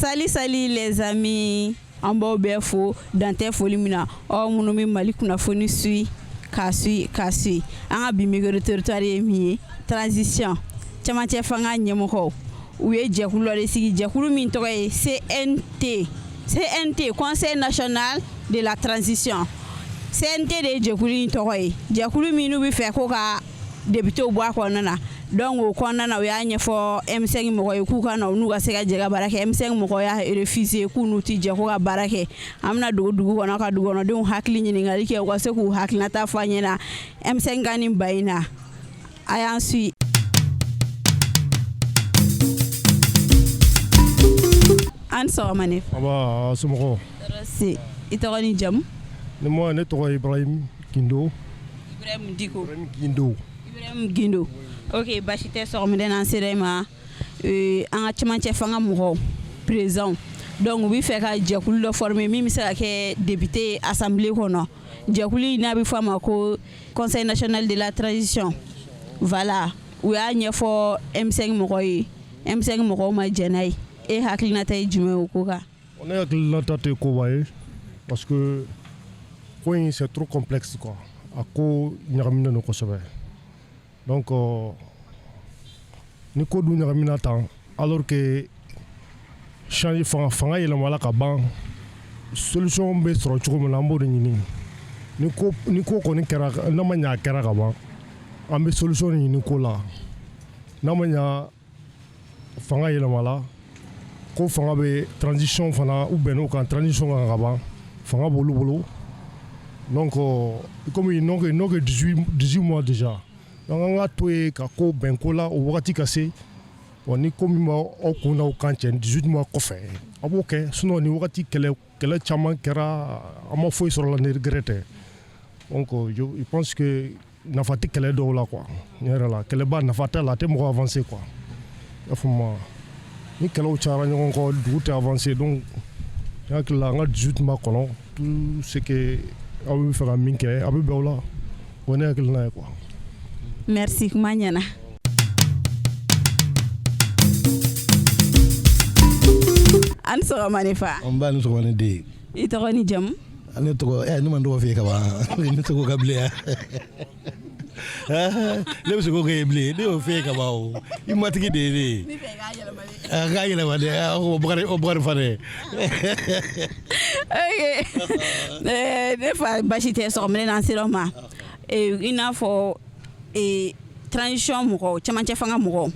Salut, salut les amis. An b'aw bɛɛ fo dan tɛ foli min na, aw minnu bɛ Mali kunnafoni suit k'a suit k'a suit. An ka bi micro trottoir ye min ye, transition cɛmancɛ fanga ɲɛmɔgɔw, u ye jɛkulu dɔ de sigi, jɛkulu min tɔgɔ ye CNT, CNT, Conseil national de la transition. CNT de ye jɛkulu in tɔgɔ ye, jɛkulu min n'u bɛ fɛ ko ka députéw bɔ a kɔnɔna na. Donc o kɔnɔna na, u y'a ɲɛfɔ M5 mɔgɔ ye k'u ka na, u n'u ka se ka jɛ ka baara kɛ. M5 mɔgɔw y'a refusé k'u n'u ti jɛ ko ka baara kɛ. An bɛna dogo dugu kɔnɔ ka dugukɔnɔdenw hakili ɲininkali kɛ, u ka se k'u hakilinata fɔ an ɲɛna M5 ka nin ba in na. A y'an suit. An sɔgɔma ne. Aba, somɔgɔw? Se, i tɔgɔ ni jamu? Ne ma, ne tɔgɔ ye Ibrahim Gindo. Ibrahim Diko? Ibrahim Gindo. Ibrahim Gindo, ok, basi tɛ. Sɔgɔmada na, an sera i ma. An ka cɛmancɛ fanga mɔgɔw, président, donc u bɛ fɛ ka jɛkulu dɔ former min bɛ se ka kɛ député assemblée kɔnɔ. Jɛkulu in n'a bɛ fɔ a ma ko Conseil national de la transition. Voilà, u y'a ɲɛfɔ M5 mɔgɔw ye, M5 mɔgɔw ma jɛn n'a ye. E hakilinata ye jumɛn ye o ko kan? Ne hakilinata tɛ koba ye parce que ko in, c'est trop complexe quoi. A ko ɲagaminen don kosɛbɛ. Donc ni ko dun ɲagamina tan, alors que change fanga yɛlɛmala ka ban, solution bɛ sɔrɔ cogo min na, an b'o de ɲini. Ni ko kɔni kɛra, n'a ma ɲɛ a kɛra ka ban, an bɛ solution de ɲini ko la. N'a ma ɲɛ fanga yɛlɛmala, ko fanga bɛ transition fana, u bɛnn'o kan, transition kan ka ban, fanga b'olu bolo. Donc comme ils n'ont que 18 mois déjà, donc an ka to yen ka ko bɛn ko la o wagati ka se. Bon, ni ko min b'aw kun n'aw kan cɛ 18 mois kɔfɛ, a b'o kɛ. Sinon ni wagati kɛlɛ kɛlɛ caman kɛra, an ma foyi sɔrɔ la ni regret tɛ. Donc je pense que nafa tɛ kɛlɛ dɔw la quoi. Ne yɛrɛ la, kɛlɛba nafa t'a la, a tɛ mɔgɔ avancer quoi. I y'a faamu wa? Ni kɛlɛw cayara ɲɔgɔn kɔ, dugu tɛ avancer. Donc ne hakili la, an ka 18 mois kɔnɔ, tout ce que aw bɛ fɛ ka min kɛ, a bɛ bɛn o la. O ye ne hakilina ye quoi. Merci, kuma ɲɛna. An sɔgɔma ne fa. N ba, ni sɔgɔma ne den. I tɔgɔ ni jamu? Ne tɔgɔ ne ma n tɔgɔ f'i ye ka ban. Ne tɔgɔ ka bilen, ne bɛ se k'o kɛ ye bilen. Ne y'o f'i ye ka ban. O i matigi de ye ne ye. A k'a yɛlɛma dɛ, o Bakari, o Bakari Fanɛ. Ok, ne fa, basi tɛ. Sɔgɔmada na, an sera o ma, i n'a fɔ transition mɔgɔw, cɛmancɛ fanga mɔgɔw,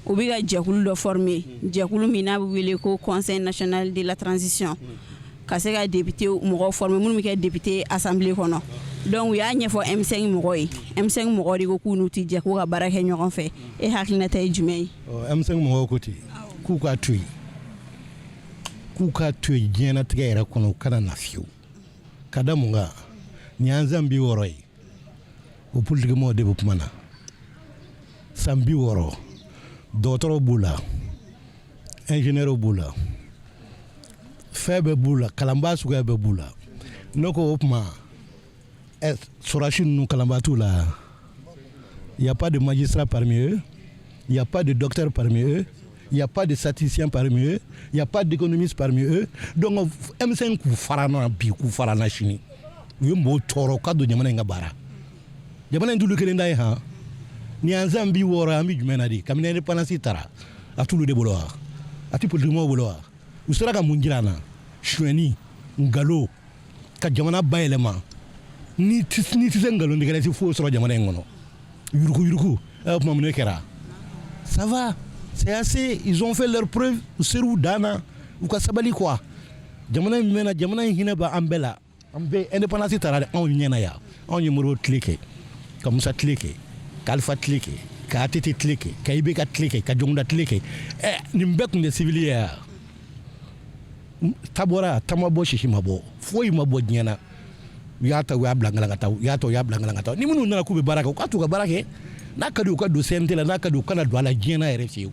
u bɛ ka jɛkulu dɔ former, jɛkulu min n'a bɛ wele ko Conseil national de la transition, ka se ka député mɔgɔw former minnu bɛ kɛ député assemblée kɔnɔ. Donc u y'a ɲɛfɔ M5 mɔgɔw ye, M5 mɔgɔw de ko k'u n'u tɛ jɛ k'u ka baara kɛ ɲɔgɔn fɛ. E hakilinata ye jumɛn ye? M5 mɔgɔw ko ten k'u k'a to yen, k'u k'a to yen diɲɛlatigɛ yɛrɛ kɔnɔ, u kana na fiyewu. Ka da mun kan? Nin y'an san 60 ye, o politikimɔgɔw de bɛ kuma na. San 60, dɔgɔtɔrɔw b'u la, ingénieurs b'u la, fɛn bɛɛ b'u la, kalanbaa suguya bɛɛ b'u la. Ne ko o tuma ɛ sɔrɔdasi ninnu, kalanbaa t'u la? Il y a pas de magistrat parmi eux, il y a pas de docteur parmi eux, il y a pas de statisticien parmi eux, il y a pas d'économiste parmi eux. Donc M5 k'u fara na bi, k'u fara na sini, u ye mɔgɔw tɔɔrɔ ka don jamana in ka baara. Jamana in t'olu kelen ta ye han. Nin y'an san 60, an bɛ jumɛn na de? Kabini indépendance taara, a t'olu de bolo wa? A tɛ politikimɔgɔw bolo wa? U sera ka mun jira an na? Sonyɛni, nkalon, ka jamana bayɛlɛma. Ni tɛ se nkalon tigɛ la, i tɛ foyi sɔrɔ jamana in kɔnɔ. Yuruku yuruku ɛ, o tuma mun de kɛra? Ça va, c'est assez, ils ont fait leur preuve, u ser'u dan na, u ka sabali quoi. Jamana in mɛnna, jamana in hinɛ bɛ an bɛɛ la. An bɛɛ, indépendance taara anw ɲɛna yan. Anw ye Modibo tile kɛ, ka Musa tile kɛ, ka Alpha tile kɛ, ka ATT tile kɛ, ka IBK tile kɛ, ka Jɔnkunda tile kɛ. Ɛ, nin bɛɛ tun tɛ civil ye yan. Ta bɔra, ta ma bɔ, sisi ma bɔ, foyi ma bɔ diɲɛ na. U y'a ta, u y'a bila ŋalan ka taa, u y'a ta, u y'a bila ŋalan ka taa. Ni minnu nana k'u bɛ baara kɛ, u k'a to u ka baara kɛ. N'a ka di u ka don CNT la, n'a ka di u kana don a la diɲɛ na yɛrɛ fiyewu,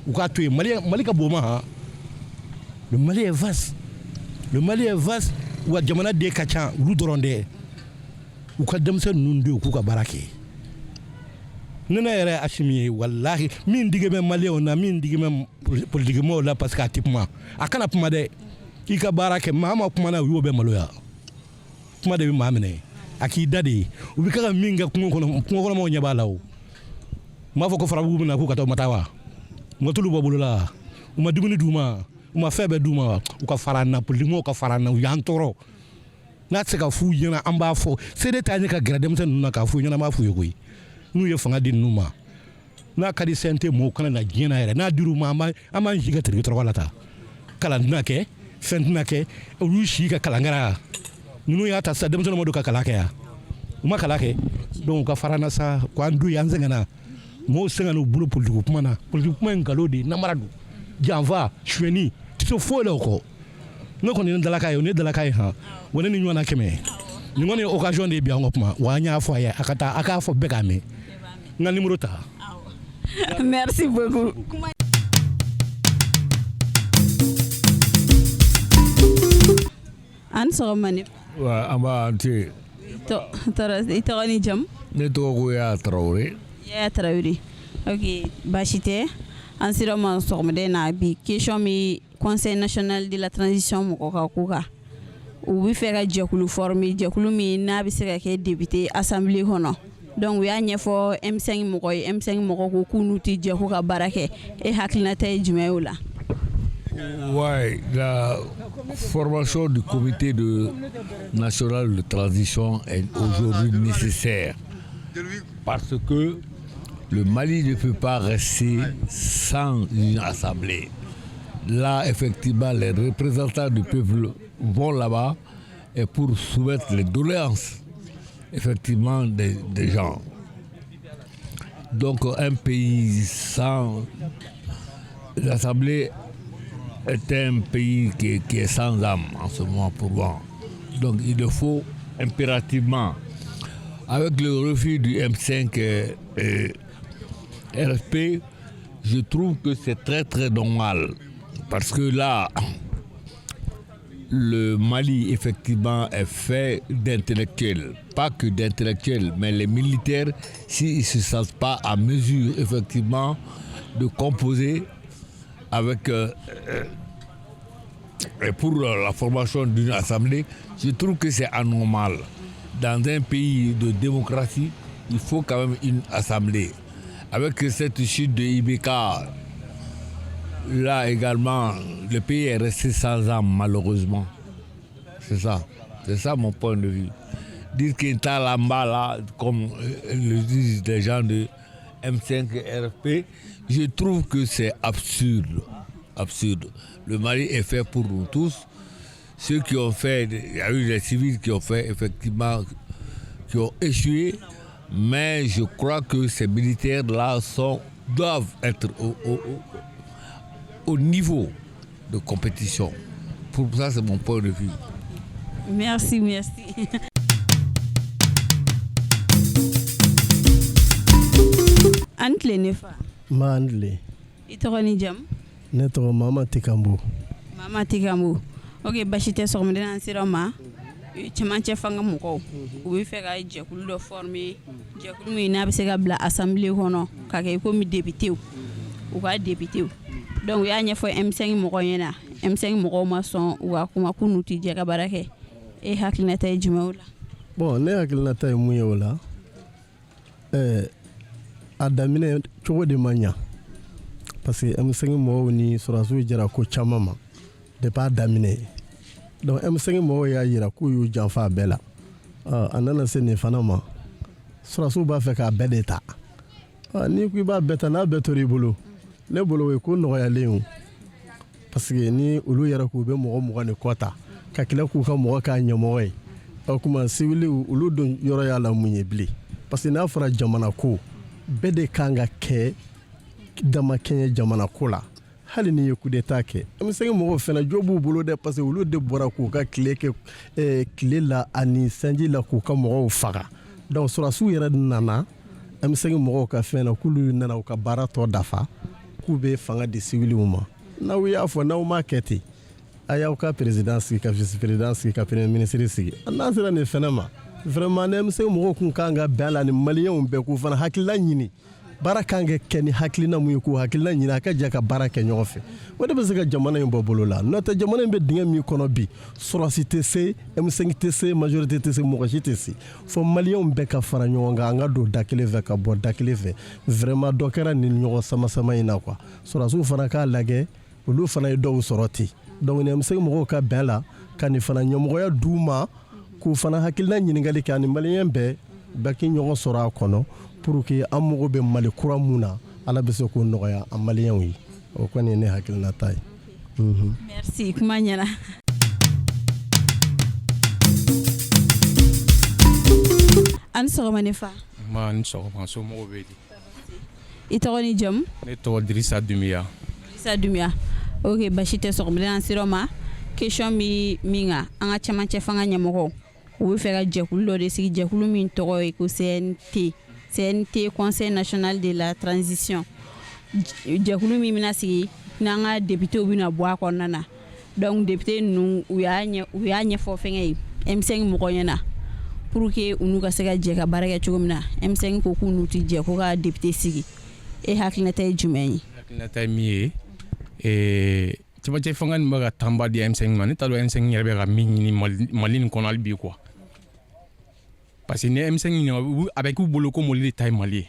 u k'a to yen. Mali, Mali ka bon ma han. Le Mali est vaste, le Mali est vaste. Wa jamana den ka ca, olu dɔrɔn dɛ. U ka denmisɛn ninnu den, u k'u ka baara kɛ. Ne ne yɛrɛ Asimi ye, walahi, min digi bɛ maliyɛnw na, min digi bɛ politikimɔgɔw la, parce que a tɛ kuma, a kana kuma dɛ. I ka baara kɛ. Maa ma kuma na, u y'o bɛɛ maloya. Kuma de bɛ maa minɛ, a k'i da de ye. U bɛ ka min kɛ kungo kɔnɔ, kungo kɔnɔmaw ɲɛ b'a la. O n b'a fɔ ko farabugu bɛ na k'u ka taa, u ma taa wa? U ma tulu bɔ bolo la, u ma dumuni d'u ma, u ma fɛn bɛɛ d'u ma. U ka fara an na, politikimɔgɔw ka fara an na. U y'an tɔɔrɔ. N'a tɛ se ka f'u ɲɛna, an b'a fɔ. CD t'an ye ka gɛrɛ denmisɛnnin ninnu na k'a f'u ɲɛna. An b'a f'u ye koyi, n'u ye fanga di ninnu ma, n'a ka di CNT mɔgɔw kana na diɲɛ na yɛrɛ. N'a dir'u ma, an b'an si kɛ teriki tɔrɔkɔ la ta. Kalan tɛna kɛ, fɛn tɛna kɛ. Olu si ka kalan kɛra yan. Ninnu y'a ta sisan, denmisɛnninw ma don ka kalan kɛ yan, u ma kalan kɛ. Donc u ka fara an na sa, k'an du yan. An sɛgɛnna, mɔgɔw sɛgɛnna u bolo politiki kuma na. Politiki kuma ye nkalon de ye, namara don, janfa, sonyɛni, tɛ se foyi la o kɔ. Ne kɔni ye dalakan ye, o ne dalakan ye han wa. Ne ni ɲɔgɔnna kɛmɛ nin kɔni ye occasion de ye bi an ka kuma wa. An y'a fɔ a ye, a ka taa, a k'a fɔ bɛɛ k'a mɛn. N ka numéro ta. Merci beaucoup. An sɔgɔma ne. Wa an b'a an tɛ. I tɔgɔ ni jamu? Ne tɔgɔ ko Yaya Tarawele. Yaya Tarawele, ok, baasi tɛ. An sera ma sɔgɔmada in na bi, question min, Conseil national de la transition mɔgɔ ka ko kan, u bɛ fɛ ka jɛkulu former, jɛkulu min n'a bɛ se ka kɛ député assemblée kɔnɔ. Donc u y'a ɲɛfɔ M5 mɔgɔ ye, M5 mɔgɔ ko k'u n'u tɛ jɛ k'u ka baara kɛ. E hakilinata ye jumɛn ye o la? Ouais, la formation du comité de national de transition est aujourd'hui nécessaire parce que le Mali ne peut pas rester sans une assemblée. Là, effectivement, les représentants du peuple vont là-bas et pour soumettre les doléances, effectivement, des gens. Donc, un pays sans l'assemblée est un pays qui est sans âme en ce moment pour moi. Donc, il le faut impérativement. Avec le refus du M5 et RFP, je trouve que c'est très très normal. Parce que là, le Mali, effectivement, est fait d'intellectuels. Pas que d'intellectuels, mais les militaires, s'ils ne se sentent pas à mesure, effectivement, de composer avec... et pour la formation d'une assemblée, je trouve que c'est anormal. Dans un pays de démocratie, il faut quand même une assemblée. Avec cette chute de IBK, là également, le pays est resté sans âme, malheureusement. C'est ça mon point de vue. Dire qu'il est là-bas, là, comme le disent les gens de M5 RFP, je trouve que c'est absurde. Absurde. Le Mali est fait pour nous tous. Ceux qui ont fait, il y a eu des civils qui ont fait effectivement, qui ont échoué, mais je crois que ces militaires-là doivent être au niveau de compétition. Pour ça, c'est mon point de vue. Merci, merci. An tile ne fa. Ma an tile. I tɔgɔ ni jamu? Ne tɔgɔ Mama Tikambo. Mama Tikambo. Ok, basi tɛ. Sɔgɔmada an sera ma, cɛmancɛ fanga mɔgɔw, u bɛ fɛ ka jɛkulu dɔ former, jɛkulu min n'a bɛ se ka bila assemblée kɔnɔ ka kɛ komi député, u ka député. Donc u y'a ɲɛfɔ M5 mɔgɔw ɲɛna, M5 mɔgɔw ma sɔn u ka kuma, k'u n'u tɛ jɛ ka baara kɛ. E hakilinata ye jumɛn o la? Bon, ne hakilinata ye mun ye o la, a daminɛ cogo de ma ɲa, parce que M5 mɔgɔw ni sɔrɔdasiw jɛra ko caman ma depuis a daminɛ. Donc M5 mɔgɔw y'a yira k'u y'u janfa a bɛɛ la. A nana se nin fana ma, sɔrɔdasiw b'a fɛ k'a bɛɛ de ta. N'i ko i b'a bɛɛ ta, n'a bɛɛ tora i bolo, ne bolo o ye ko nɔgɔyalen o, parce que ni olu yɛrɛ k'u bɛ mɔgɔ 20 ni kɔ ta ka tila k'u ka mɔgɔ k'a ɲɛmɔgɔ ye, o tuma civiliw olu don yɔrɔ y'a la mun ye bilen? Parce que n'a fɔra jamana ko, bɛɛ de kan ka kɛ damakɛɲɛ jamana ko la. Hali n'i ye coup d'état kɛ, M5 mɔgɔw fana jo b'u bolo dɛ, parce que olu de bɔra k'u ka tile kɛ tile la ani sanji la k'u ka mɔgɔw faga. Donc sɔrɔdasiw yɛrɛ nana M5 mɔgɔw ka fɛn na, k'olu nana u ka baara tɔ dafa, k'u bɛ fanga di civiliw ma. N'aw y'a fɔ, n'aw m'a kɛ ten, a y'aw ka président sigi, ka vice président sigi, ka premier ministre sigi. N'an sera nin fɛnɛ ma, Vraiment, ni M5 mɔgɔw kun kan ka bɛn a la, ni maliyɛnw bɛɛ k'u fana hakilila ɲini, baara kan ka kɛ ni hakilina mun ye, k'u hakilina ɲini, a ka jɛ ka baara kɛ ɲɔgɔn fɛ. O de bɛ se ka jamana in bɔ bolo la. N'o tɛ, jamana in bɛ dingɛ min kɔnɔ bi, sɔrɔsi tɛ se, M5 tɛ se, majorité tɛ se, mɔgɔ si tɛ se, fo maliyɛnw bɛɛ ka fara ɲɔgɔn kan, an ka don da kelen fɛ ka bɔ da kelen fɛ. Vraiment, dɔ kɛra nin ɲɔgɔn sama sama in na quoi. Sɔrɔsiw fana k'a lajɛ, olu fana ye dɔw sɔrɔ ten. Donc ni M5 mɔgɔw ka bɛn la, ka nin fana ɲɛmɔgɔya d'u ma, k'u fana hakilina ɲininkali kɛ, ani maliyɛn bɛɛ bɛɛ k'i ɲɔgɔn sɔrɔ a kɔnɔ, pour que an mago bɛ Mali kura mun na, Ala bɛ se k'o nɔgɔya an maliyɛnw ye. O kɔni ye ne hakilinata ye. Merci, kuma ɲɛna. An sɔgɔma, ne fa. Ma ni sɔgɔma, somɔgɔw bɛ di? I tɔgɔ ni jamu? Ne tɔgɔ Dirisa Dunbiya. Dirisa Dunbiya, ok, basi tɛ. Sɔgɔmada an sera ma, question bi min kan, an ka cɛmancɛ fanga ɲɛmɔgɔw, u bɛ fɛ ka jɛkulu dɔ de sigi, jɛkulu min tɔgɔ ye ko CNT, CNT, Conseil national de la transition. Jɛkulu min bɛna sigi n'an ka députéw bɛna bɔ a kɔnɔna na. Donc député ninnu, u y'a ɲɛfɔ fɛngɛ ye M5 mɔgɔ ɲɛna pour que u n'u ka se ka jɛ ka baara kɛ cogo min na. M5 ko k'u n'u ti jɛ ko ka député sigi. E hakilinata ye jumɛn ye? Hakilinata ye min ye, cɛmancɛ fanga nin bɛ ka tanba di M5 ma. Ne t'a dɔn M5 yɛrɛ bɛ ka min ɲini Mali nin kɔnɔ hali bi quoi, parce que ni M5 ɲini, a bɛ k'u bolo ko Mali de ta ye Mali ye.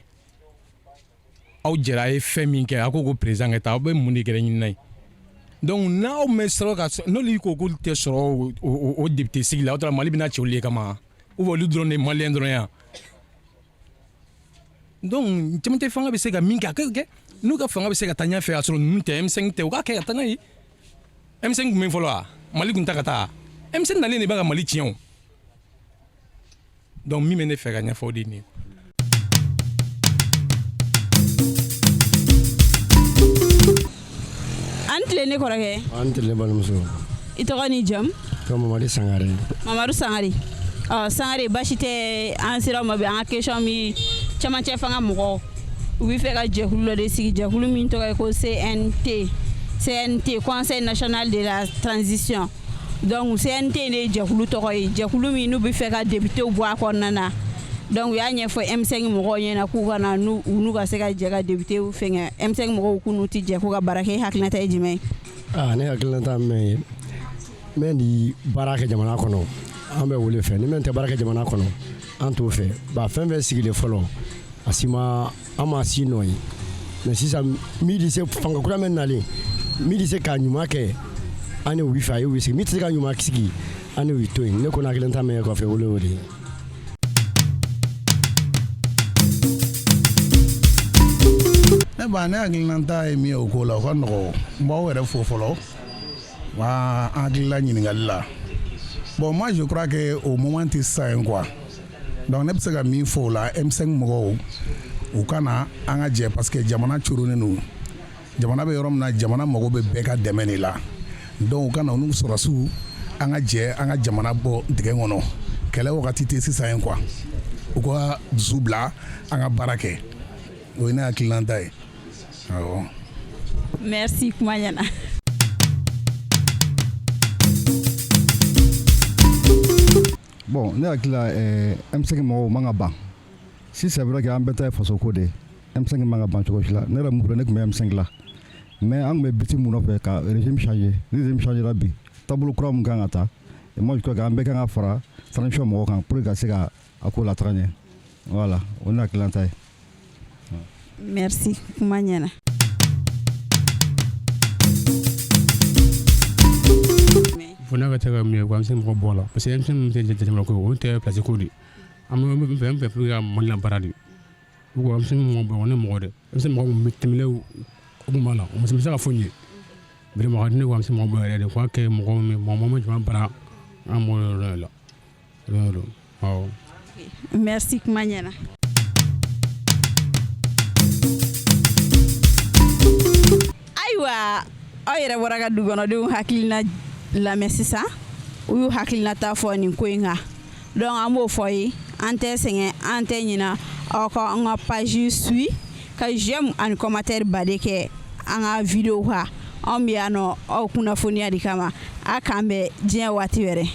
Aw jɛra a ye fɛn min kɛ, a ko ko président ka taa, aw bɛ mun de kɛra ɲinina ye? Donc n'aw ma sɔrɔ ka, n'olu ko k'olu tɛ sɔrɔ o député sigi la, aw taara Mali bɛna ci olu de kama, ou bien olu dɔrɔn de ye maliyɛn dɔrɔn yan? Donc cɛmancɛ fanga bɛ se ka min kɛ, a ka kɛ. N'u ka fanga bɛ se ka taa ɲɛfɛ, a sɔrɔ ninnu tɛ, M5 tɛ, u k'a kɛ ka taa n'a ye. M5 tun bɛ yen fɔlɔ wa? Mali tun ta ka taa. M5 nalen de bɛ ka Mali tiɲɛ o. Donc min bɛ ne fɛ ka ɲɛfɔ, o de ye nin ye. An tile, ne kɔrɔkɛ. An tile, balimamuso. I tɔgɔ ni jamu? Ko Mamadu Sangare. Mamadu Sangare. Ɔ Sangare, basi tɛ. An sera ma bi, an ka question min, cɛmancɛ fanga mɔgɔw, u bɛ fɛ ka jɛkulu dɔ de sigi, jɛkulu min tɔgɔ ye ko CNT, CNT, Conseil national de la transition. Donc CNT de ye jɛkulu tɔgɔ ye, jɛkulu min n'u bɛ fɛ ka députéw bɔ a kɔnɔna na. Donc u y'a ɲɛfɔ M5 mɔgɔw ɲɛna k'u ka na n'u u n'u ka se ka jɛ ka députéw fɛngɛ. M5 mɔgɔw k'u n'u ti jɛ k'u ka baara kɛ. E hakilinata ye jumɛn ye? Aa, ne hakilinata min ye, min di baara kɛ jamana kɔnɔ, an bɛ wele fɛ. Ni min tɛ baara kɛ jamana kɔnɔ, an t'o fɛ. Ba fɛn fɛn sigilen fɔlɔ, a si ma, an ma si nɔ ye. Mais sisan, min di se fanga kura min nalen, min di se k'a ɲuman kɛ, an y'o fɛ, a y'o sigi. Min tɛ se ka ɲuman sigi, an y'o to yen. Ne kɔni hakilinata min ye kɔfɛ, wele o de ye. Ne ba, ne hakilinata ye min ye o ko la, o ka nɔgɔ. N b'aw yɛrɛ fo fɔlɔ wa, an hakilila ɲininkali la. Bon, moi je crois que au moment tɛ sisan ye quoi. Donc ne bɛ se ka min fɔ o la, M5 mɔgɔw, u ka na an ka jɛ, parce que jamana coronnen don. Jamana bɛ yɔrɔ min na, jamana mago bɛ bɛɛ ka dɛmɛ de la. Donc u ka na, u n'u sɔrɔsiw, an ka jɛ an ka jamana bɔ dingɛ kɔnɔ. Kɛlɛ wagati tɛ sisan ye quoi. U ka dusu bila, an ka baara kɛ. O ye ne hakilinata ye, awɔ. Merci, kuma ɲɛna. Bon, ne hakili la, M5 mɔgɔw man ka ban. Si c'est vrai que an bɛɛ ta ye fasoko de ye, M5 man ka ban cogo si la. Ne yɛrɛ mun filɛ, ne tun bɛ M5 la, mais an tun bɛ but mun nɔfɛ? Ka régime changer. Ni régime changera bi, taabolo kura mun kan ka ta, et moi je crois que an bɛɛ kan ka fara transition mɔgɔw kan pour que ka se ka a ko lataga ɲɛ. Voilà, o ne hakilinata ye. Merci, kuma ɲɛna. Fo n'a ka se ka min ye, M5 mɔgɔ bɔ a la, parce que M5 min tɛ jamana ko ye, o tɛ place ko de. An bɛ fɛ, an fɛ pour que ka Mali la baara de. Ou M5 mɔgɔ bɔ, ne mɔgɔ dɛ, M5 mɔgɔ min tɛmɛlen, o kun b'a la, o ma se ka foyi ɲɛ. Vraiment, a ka di ne ko M5 mɔgɔ bɔ yɛrɛ de, k'a kɛ mɔgɔ min, mɔgɔ min jamana baara, an mɔgɔ yɔrɔ la o awɔ. Merci, kuma ɲɛna. Ayiwa, aw yɛrɛ bɔra ka dugukɔnɔdenw hakilina lamɛn sisan. U y'u hakilinata fɔ nin ko in kan. Donc an b'o fɔ ye, an tɛ sɛgɛn, an tɛ ɲina aw ka an ka page suit, ka j'aime ani commentaire baden kɛ an ka vidéo kan. Anw bɛ yan nɔ aw kunnafoniya de kama. A k'an bɛn diɲɛ waati wɛrɛ.